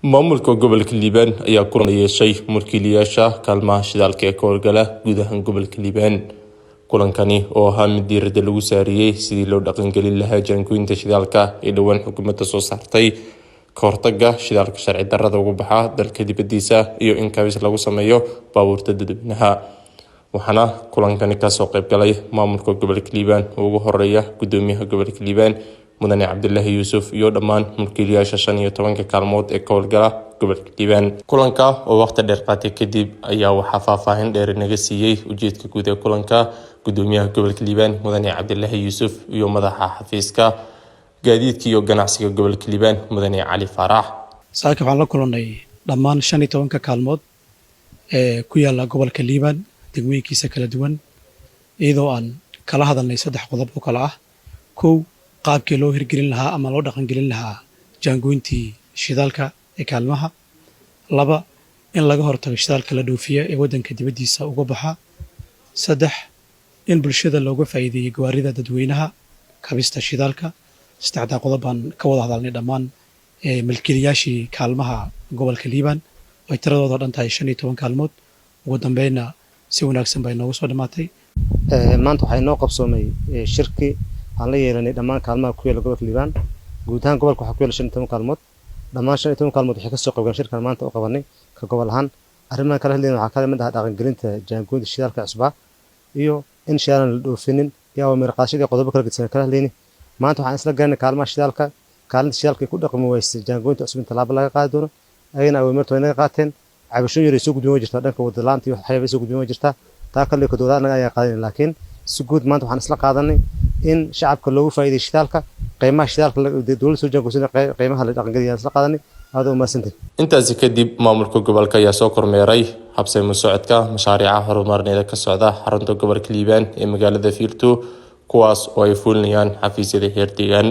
Maamulka gobolka Liibaan ayaa kulan la yeeshay mulkiilayaasha kaalmaha shidaalka ee ka howlgala guud ahaan gobolka Liibaan. Kulankani oo ahaa mid diiradda lagu saarayay sidii loo dhaqangelin lahaa jaangooyinta shidaalka ee dhowaan xukuumadda soo saartay, ka hortagga shidaalka sharci darrada uga baxa dalka dibadiisa iyo in kabis lagu sameeyo baabuurta dadweynaha. Waxaana kulankani kasoo qayb galay maamulka gobolka Liibaan oo ugu horeeya gudoomiyaha gobolka Liibaan, Mudane Cabdilaahi Yuusuf, iyo dhammaan mulkiilayaasha 15-ka kaalmood ee ka howlgala gobolka Liibaan. Kulanka oo waqti dheer qaatay kadib ayaa waxaa faahfaahin dheer naga siiyey ujeedka guud ee kulanka gudoomiyaha gobolka Liibaan, Mudane Cabdilaahi Yuusuf, iyo madaxa xafiiska gaadiidka iyo ganacsiga gobolka Liibaan, Mudane Cali Faarax. Saaka waxaan la kulannay dhammaan 15-ka kaalmood ee ku yaalla gobolka Liibaan degmooyinkiisa kala duwan, iyadoo aan kala hadalnay saddex qodob oo kale ah: kow, qaabkii loo hirgelin lahaa ama loo dhaqangelin lahaa jaangooyntii shidaalka ee kaalmaha; laba, in laga hortago shidaalka la dhoofiya ee waddanka dibaddiisa uga baxa; saddex, in bulshada looga faa'iideeyey gawaarida dadweynaha kabista shidaalka. Saddexdaa qodob baan ka wada hadalnay dhammaan milkiilayaashii kaalmaha gobolka Liibaan oo ay tiradooda dhan tahay 15 kaalmood. Ugu dambeynna si wanaagsan bay noogu soo dhammaatay. Maanta waxaa inoo qabsoomay shirki aan la yeelanay dhammaan kaalmaha ku yaala gobolka Liibaan. Guud ahaan gobolka waxaa ku yaala 15 kaalmood. Dhammaan 15 kaalmood waxay kasoo qaybgaleen shirkan maanta u qabanay ka gobol ahaan. Arrimahan kala hadlayna waxaa ka mid ah dhaqangelinta jaangooynta shidaalka cusbaa iyo in shidaalan la dhoofinin iyo awaamiir qaadashadii, qodobo kala gedisan kala hadlayni. Maanta waxaan isla garanay kaalmaha shidaalka, kaalinta shidaalka ay ku dhaqmi waysay jaangooynta cusub in tallaabo laga qaadi doono. Ayagana awaamirta way naga qaateen. Cabashooyin yar ay soo gudbin way jirtaa, dhanka wada la'aanta iyo waxyaaba ay soo gudbin way jirtaa. Taa kale ka dowlad anaga ayaa qaadanay, laakiin si guud maanta waxaan isla qaadanay in shacabka loogu faa'iideeyo shidaalka, qiimaha shidaalka dowladda soo jaangoysana qiimaha la dhaqangeliya isla qaadanay. Aad u mahadsantihin. Intaasi kadib, maamulka gobolka ayaa soo kormeeray habsami socodka mashaariica horumarineed ka socda xarunta gobolka Liibaan ee magaalada Fiirto, kuwaas oo ay fulinayaan xafiisyada heer deegaan.